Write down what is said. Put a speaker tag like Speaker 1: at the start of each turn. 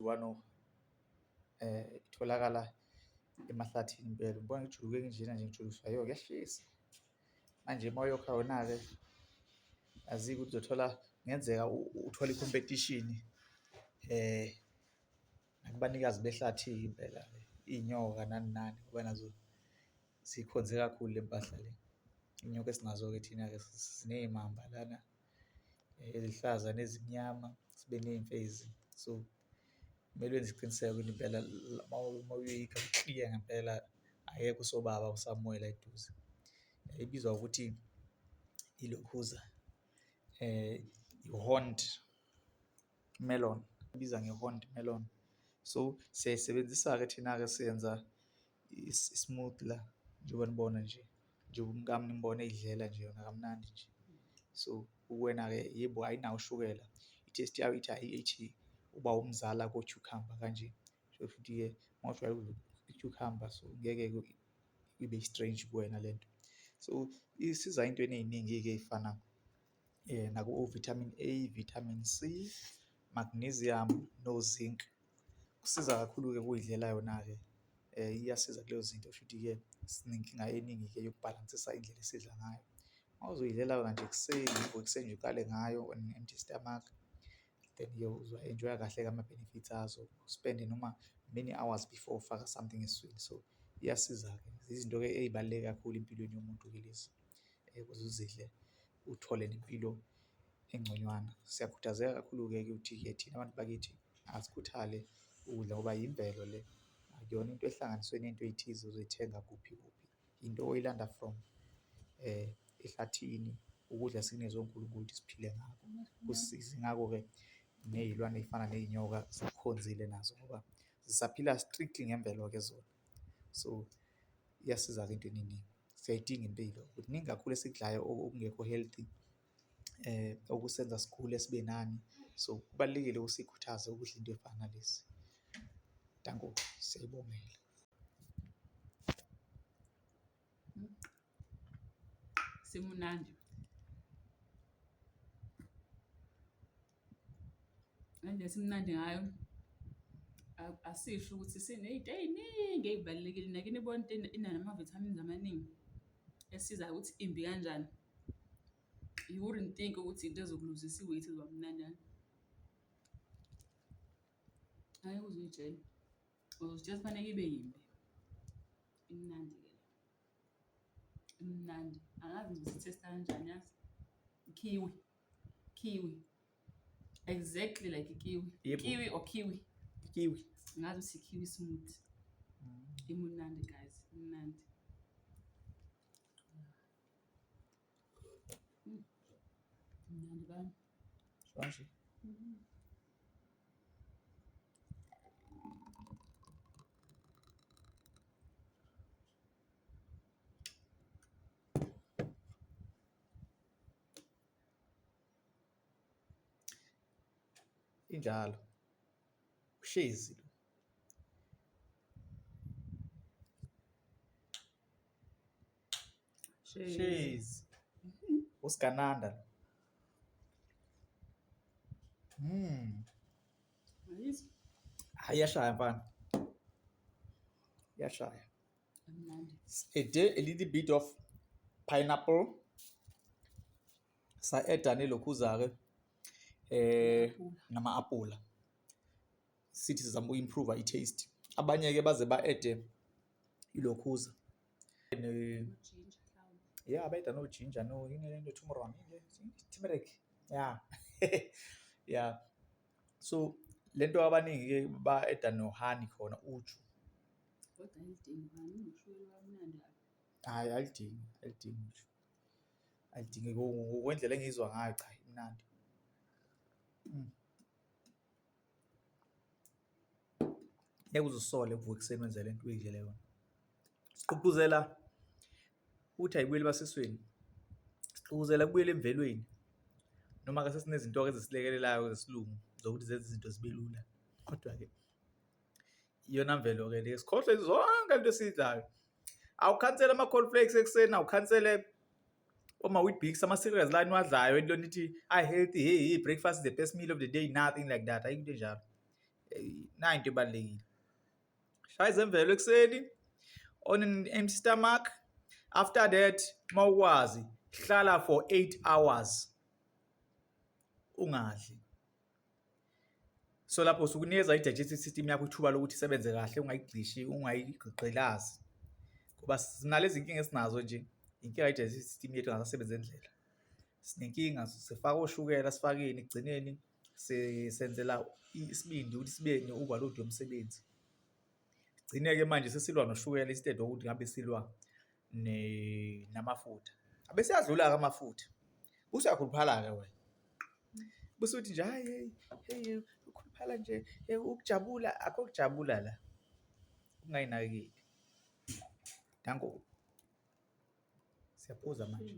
Speaker 1: One itholakala emahlathini impela. Ngibona ngijuluke nginjena nje ngijuluswa yiyo, kuyashisa. Manje uma uyokha wona-ke, yazi-ke ukuthi uzothola, kungenzeka uthole i-competition nakubanikazi behlathi-ke impela-ke, iy'nyoka nani nani ngoba nazo zikhonze kakhulu le mpahla le. Iy'nyoka esinazo-ke thina-ke siney'mamba lana ezihlaza nezimnyama, sibe ney'mfezi. So, kumele wenze isiqiniseko ukuthi impela uma uyoyikha kukliya ngempela, akekho usobaba uSamuel la eduze. Ibizwa ngokuthi ilokhuza i-horned melon, ibiza nge-horned melon. So, siyayisebenzisa-ke thina-ke siyenza i-smoothie la, njengoba nibona nje, njengoba umkami nimbona eyidlela nje yona kamnandi nje. So, kuwena-ke yebo, ayinawo ushukela, i-taste yayo ithi ithi uba umzala ko-cucumber kanje. So, futhi-ke uma ujwayele ukudla i-cucumber, so ngeke-ke ibe strange kuwena lento. So, isiza ey'ntweni ey'ningi-ke ey'fana nako-vitamin A, vitamin C, magnesium no-zinc. Kusiza kakhulu-ke ukuyidlela yona-ke, iyasiza kulezo zinto shuthi-ke sinenkinga eningi-ke yokubhalansisa indlela esidla ngayo. Uma uzoyidlela yona nje ekuseni, uvuke ekuseni nje uqale ngayo on an empty stomach, then-ke uzowa-enjoy-a kahle-ke ama-benefits azo, uspende noma many hours before ufaka something esiswini. So, iyasiza-ke, izinto-ke ey'baluleke kakhulu empilweni yomuntu-ke lezi ukuze uzidle uthole nempilo engconywana. Siyakhuthazeka kakhulu-ke ukuthi-ke thina abantu bakithi asikhuthale ukudla ngoba yimvelo le, akuyona into ehlanganiswe ney'nto ey'thize ozoyithenga kuphi kuphi, into oyilanda from ehlathini, ukudla esikunikeze uNkulunkulu ukuthi siphile ngakho, kusisize. Yingakho-ke ney'lwane ey'fana ney'nyoka zikukhonzile nazo ngoba zisaphila strictly ngemvelo-ke zona. So, iyasiza-ke ey'ntweni ey'ningi, siyayidinga impilo, kuningi kakhulu esikudlayo okungekho healthy okusenza sigule sibe nani. So, kubalulekile ukuthi sikhuthaze ukudla into ey'fana nalezi. Danko, siyayibongela.
Speaker 2: Simunandi. Ngendlela esimnandi ngayo asisho ukuthi siney'nto ey'ningi ey'balulekile. Nake nibone into inama-vitamins amaningi esizayo ukuthi imbi kanjani. You wouldn't think ukuthi into ezokuluzisa i-weight izoba mnandi kanje. Angeke uze uy'tshele, uzozitshela kufaneke ibe yimbi. Imnandi-ke le, imnandi. Angazi ngizosi-taste-a kanjani yazi. Kiwi, kiwi, exactly like ikiwi.
Speaker 1: Yebo.
Speaker 2: Kiwi or kiwi?
Speaker 1: Kiwi.
Speaker 2: Ngazi ukuthi i-kiwi smoothie. Imunandi guys, imnandi. Mnandi bani?
Speaker 1: Kanje. Injalo. Ushezi lo. Shezi. Usigananda lo.
Speaker 2: Ayizwa.
Speaker 1: Hayi, iyashaya mfana. Iyashaya.
Speaker 2: Amnandi.
Speaker 1: A little bit of pineapple. Sa-add-a nelokhuza-ke nama-apula. Sithi sizama uku-improve i-taste. Abanye-ke baze ba-add-e ilokhuza.
Speaker 2: Ginger mhlawumbe.
Speaker 1: Yeah, bayida no-ginger, no yini le nto, turmeric, yini le? Turmeric. Yeah. Yeah. So lento abaningi-ke ba-add-a no-honey khona, uju.
Speaker 2: Kodwa ayidingi honey, inoshukela kamnandi kabi.
Speaker 1: Hhayi, alidingi, alidingi uju. Alidingi ngokwendlela engiyizwa ngayo, cha imnandi. Ngeke uze usole uvuke ekuseni wenze lento uyidlele yona. Sigqugquzela ukuthi ayibuyele ebasisweni, sigqugquzela kubuyele emvelweni noma-ke sesinezinto-ke ezisilekelelayo zesilungu zokuthi zenze izinto zibe lula, kodwa-ke iyona mvelo-ke le, sikhohlwe zonke lento esiyidlayo. Awukhansele ama-cornflakes ekuseni, awukhansele oma-Weet-Bix, ama-cereals la eniwadlayo into nithi a-healthy, hey hey, breakfast is the best meal of the day, nothing like that, ayikho into enjalo. Nayi into ebalulekile. Shaya ezemvelo ekuseni on an empty stomach. After that, mawukwazi hlala for 8 hours ungadli. So lapho usukunikeza i-digestive system yakho ithuba lokuthi isebenze kahle, ungayigxishi, ungayigqilazi. Ngoba sinalezi nkinga esinazo nje, inkinga ye-digestive system yethu engasasebenzi ngendlela. Sinenkinga sifaka oshukela, sifakeni ekugcineni senzela isibindi ukuthi sibe ne-overload yomsebenzi. Sigcine-ke manje sesilwa noshukela instead wokuthi ngabe silwa namafutha. Abese eyadlula-ke amafutha, usuyakhuluphala-ke wena. Bese uthi nje hhayi hey, hey ukhuluphala nje ukujabula, akukho kujabula la, ungayinakekeli. Danko. Siyaphuza manje.